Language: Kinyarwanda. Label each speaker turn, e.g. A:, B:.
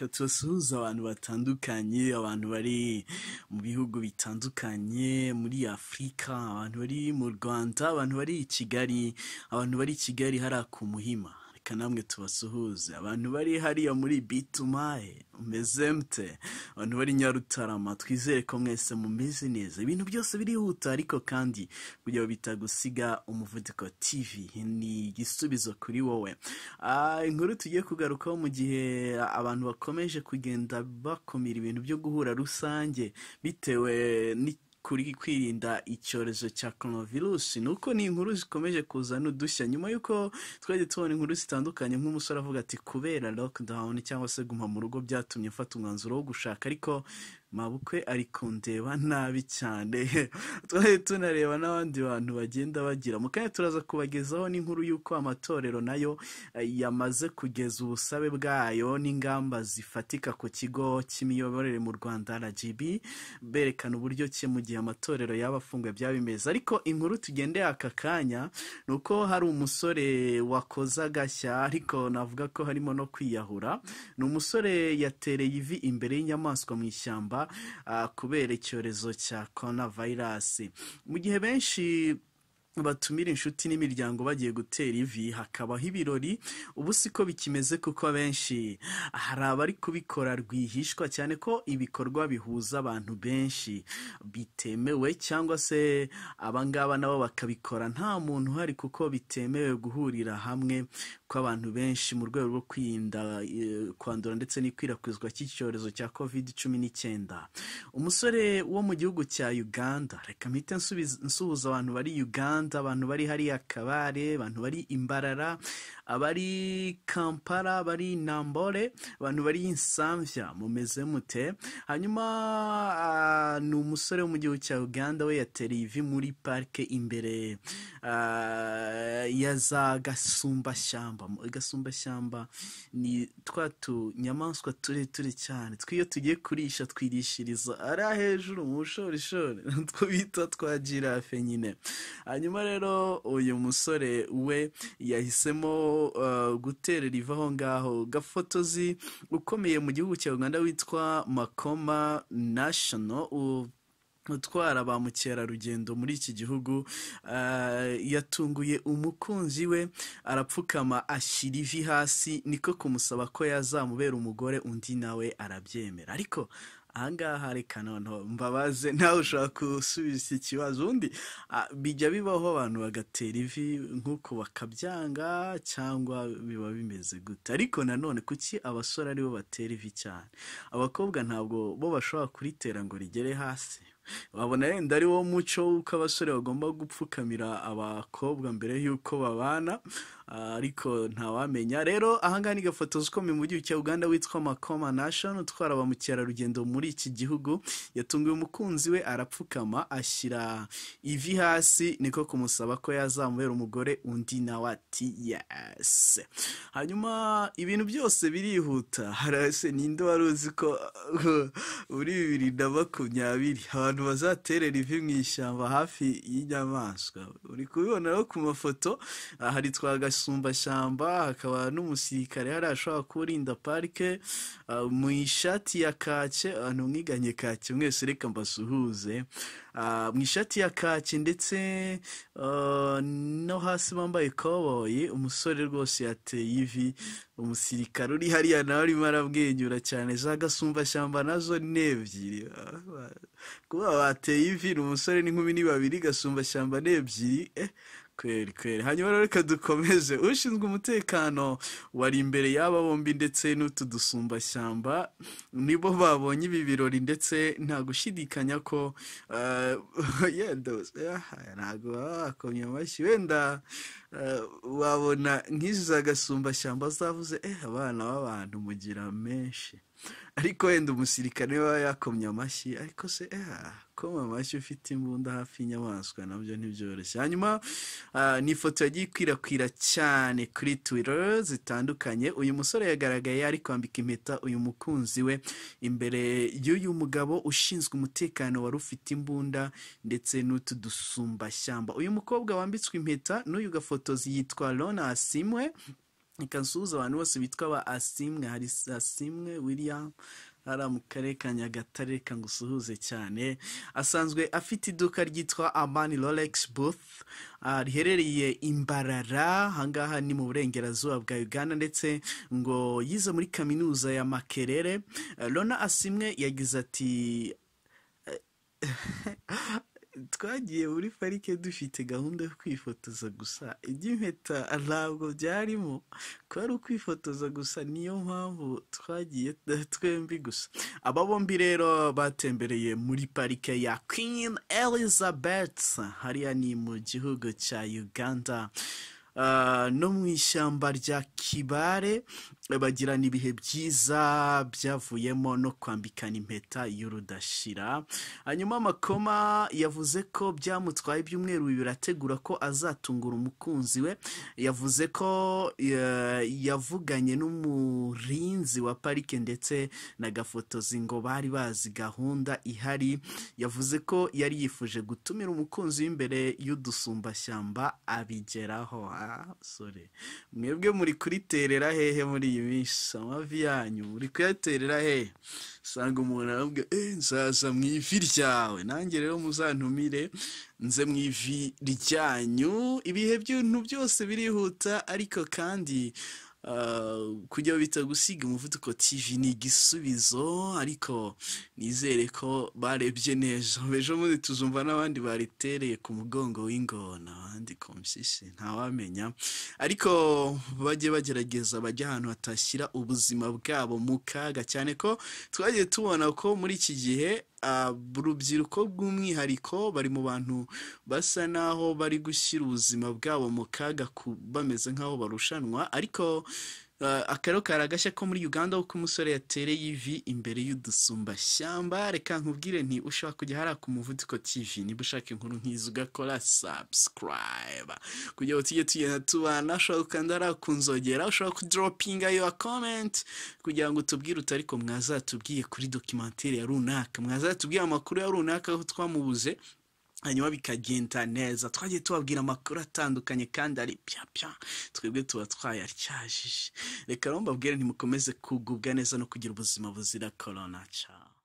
A: Reka tubasuhuze abantu batandukanye, abantu bari mu bihugu bitandukanye muri Afurika, abantu bari mu Rwanda, abantu bari i Kigali, abantu bari i Kigali hariya ku Muhima. Reka namwe tubasuhuze. Abantu bari hariya muri Bitumaye, mumeze mute? Abantu bari Nyarutarama, twizere ko mwese mumeze neza. Ibintu byose birihuta ariko kandi kugira ngo bitagusiga, Umuvuduko TV ni igisubizo kuri wowe. Inkuru tugiye kugarukaho mu gihe abantu bakomeje kugenda bakumira ibintu byo guhura rusange bitewe ni kuri kwirinda icyorezo cya coronavirus, ni uko ni inkuru zikomeje kuzana udushya nyuma y'uko twagiye tubona inkuru zitandukanye, nk'umusore avuga ati kubera lockdown cyangwa se guma mu rugo byatumye mfata umwanzuro wo gushaka, ariko mabukwe ari kundeba nabi cyane. Twari tunareba n'abandi bantu bagenda bagira mu kanya, turaza kubagezaho n'inkuru y'uko amatorero nayo yamaze kugeza ubusabe bwayo n'ingamba zifatika ku kigo cy'imiyoborere mu Rwanda RGB, berekana uburyo ki mu gihe amatorero yaba afunguye byaba bimeze. Ariko inkuru tugendeye aka kanya ni uko hari umusore wakoze agashya, ariko navuga ko harimo no kwiyahura. Ni umusore yatereye ivi imbere y'inyamaswa mu ishyamba kubera icyorezo cya coronavirus. Mu gihe benshi batumira inshuti n'imiryango bagiye gutera ivi hakabaho ibirori, ubu siko bikimeze, kuko abenshi hari abari kubikora rwihishwa, cyane ko ibikorwa bihuza abantu benshi bitemewe, cyangwa se abangaba nabo bakabikora nta muntu uhari, kuko bitemewe guhurira hamwe kw'abantu benshi mu rwego rwo kwirinda kwandura ndetse n'ikwirakwizwa cy'icyorezo cya COVID-19. Umusore wo mu gihugu cya Uganda, reka mpite nsuhuza abantu bari Uganda, abantu bari hariya Kabare, abantu bari Imbarara, abari Kampala, abari Nambole, abantu bari Nsamvya, mumeze mute? Hanyuma ni umusore wo mu gihugu cya Uganda, we yatereye ivi muri parike imbere ya za gasumbashyamba. Gasumbashyamba ni twa tunyamaswa tureture cyane twiyo tugiye kurisha twirishiriza ari hejuru mu bushorishori, two bita twa girafe nyine. Hanyuma rero uyu musore we yahisemo guterera ivi aho ngaho. Gafotozi ukomeye mu gihugu cya Uganda witwa Makoma National, utwara ba mukerarugendo muri iki gihugu, yatunguye umukunzi we arapfukama ashyira ivi hasi, niko kumusaba ko yazamubera umugore, undi nawe arabyemera. Ariko ahangaha reka noneho mbabaze, nawe ushobora gusubiza iki kibazo. Undi bijya bibaho abantu bagatera ivi nk'uko bakabyanga, cyangwa biba bimeze gute? Ariko nanone kuki abasore aribo batera ivi cyane? Abakobwa ntabwo bo bashobora kuritera ngo rigere hasi? Wabona wenda ari wo muco w'uko abasore bagomba gupfukamira abakobwa mbere y'uko babana, ariko ntawamenya. Rero ahangaha ni gafotozi ukomeye mu gihugu cya Uganda witwa Makoma Nation, utwara ba mukerarugendo muri iki gihugu, yatunguye umukunzi we arapfukama ashyira ivi hasi, niko kumusaba ko yazamubera umugore, undi nawe ati yes. Hanyuma ibintu byose birihuta. Harase ninde wari uzi ko muri 2020 abantu bazaterera ivi mu ishyamba hafi y'inyamaswa? Uri kubibona rero ku mafoto, hari twa gasumbashyamba, hakaba n'umusirikare hariya ashobora kuba urinda parike, mu ishati ya kake. Abantu mwiganye kake mwese reka mbasuhuze. Mu ishati ya kake ndetse no hasi bambaye ikoboyi, umusore rwose yateye ivi. Umusirikare uri hariya nawe arimo arabwenyura cyane. Za gasumbashyamba nazo ni ebyiri, kuba bateye ivi ni umusore n'inkumi ni babiri, gasumbashyamba ni ebyiri, kweri kweri. Hanyuma rero reka dukomeze. Ushinzwe umutekano wari imbere y'aba bombi ndetse n'utu dusumbashyamba nibo babonye ibi birori, ndetse nta gushidikanya ko yenda ntabwo baba bakomye amashyi. Wenda wabona nk'izi za gasumbashyamba zavuze abana b'abantu mugira menshi, ariko wenda umusirikare niba yakomye amashyi, ariko se koma amashyi ufite imbunda hafi y'inyamaswa nabyo ntibyoroshye. Hanyuma ni ifoto yagiye ikwirakwira cyane kuri Twitter zitandukanye. Uyu musore yagaragaye ari kwambika impeta uyu mukunzi we imbere y'uyu mugabo ushinzwe umutekano wari ufite imbunda ndetse n'utu dusumbashyamba. Uyu mukobwa wambitswe impeta n'uyu gafotozi yitwa Lona Asimwe. Reka nsuhuze abantu bose bitwa ba Asimwe. Hari Asimwe William hariya mu karere ka Nyagatare, reka ngusuhuze cyane. Asanzwe afite iduka ryitwa Amani Rolex Booth, riherereye i Mbarara, ahangaha ni mu burengerazuba bwa Uganda, ndetse ngo yize muri kaminuza ya Makerere. Lona Asimwe yagize ati: "Twagiye muri parike dufite gahunda yo kwifotoza gusa, iby'impeta ntabwo byarimo, kwari ukwifotoza gusa, niyo mpamvu twagiye twembi gusa." Aba bombi rero batembereye muri parike ya Queen Elizabeth, hariya ni mu gihugu cya Uganda, no mu ishyamba rya Kibare, bagirana ibihe byiza byavuyemo no kwambikana impeta y'urudashira. Hanyuma Makoma yavuze ko byamutwaye ibyumweru 2 ategura ko azatungura umukunzi we. Yavuze ko yavuganye n'umurinzi wa parike ndetse na gafotozi, ngo bari bazi gahunda ihari. Yavuze ko yari yifuje gutumira umukunzi w'imbere y'udusumbashyamba, abigeraho. Sorry, mwebwe muri kuriterera hehe muri iyi minsi? Amavi yanyu muri kuyaterera hehe? Usanga umuntu aravuga: "Nzaza mu ivi ryawe." Nanjye rero muzantumire nze mu ivi ryanyu. Ibihe by'ibintu byose birihuta, ariko kandi kujya bita gusiga Umuvuduko TV ni igisubizo, ariko nizere ko barebye neza. Ejo bundi tuzumva n'abandi baritereye ku mugongo w'ingona, abandi ku mpyisi, ntawamenya. Ariko bajye bagerageza bajye ahantu hatashyira ubuzima bwabo mu kaga, cyane ko twagiye tubona ko muri iki gihe urubyiruko bw'umwihariko bari mu bantu basa naho bari gushyira ubuzima bwabo mu kaga, bameze nk'aho barushanwa. Ariko akaro kari agashya ko muri Uganda, uko umusore yatereye ivi imbere y'udusumbashyamba. Reka nkubwire nti ushobora kujya hariya ku Muvuduko TV niba ushaka inkuru nk'izo, ugakora subscribe kugira ngo tujye tugenda tubana. Ushobora gukanda hariya ku nzogera, ushobora kudropinga your comment kugira ngo utubwire uti: "Ariko mwazatubwiye kuri documentaire ya runaka, mwazatubwiye amakuru ya runaka aho twamubuze." Hanyuma bikagenda neza. Twagiye tubabwira amakuru atandukanye kandi ari pya pya, twebwe tuba twayaryajije. Reka rero mbabwire ntimukomeze kugubwa neza no kugira ubuzima buzira corona. Ciao.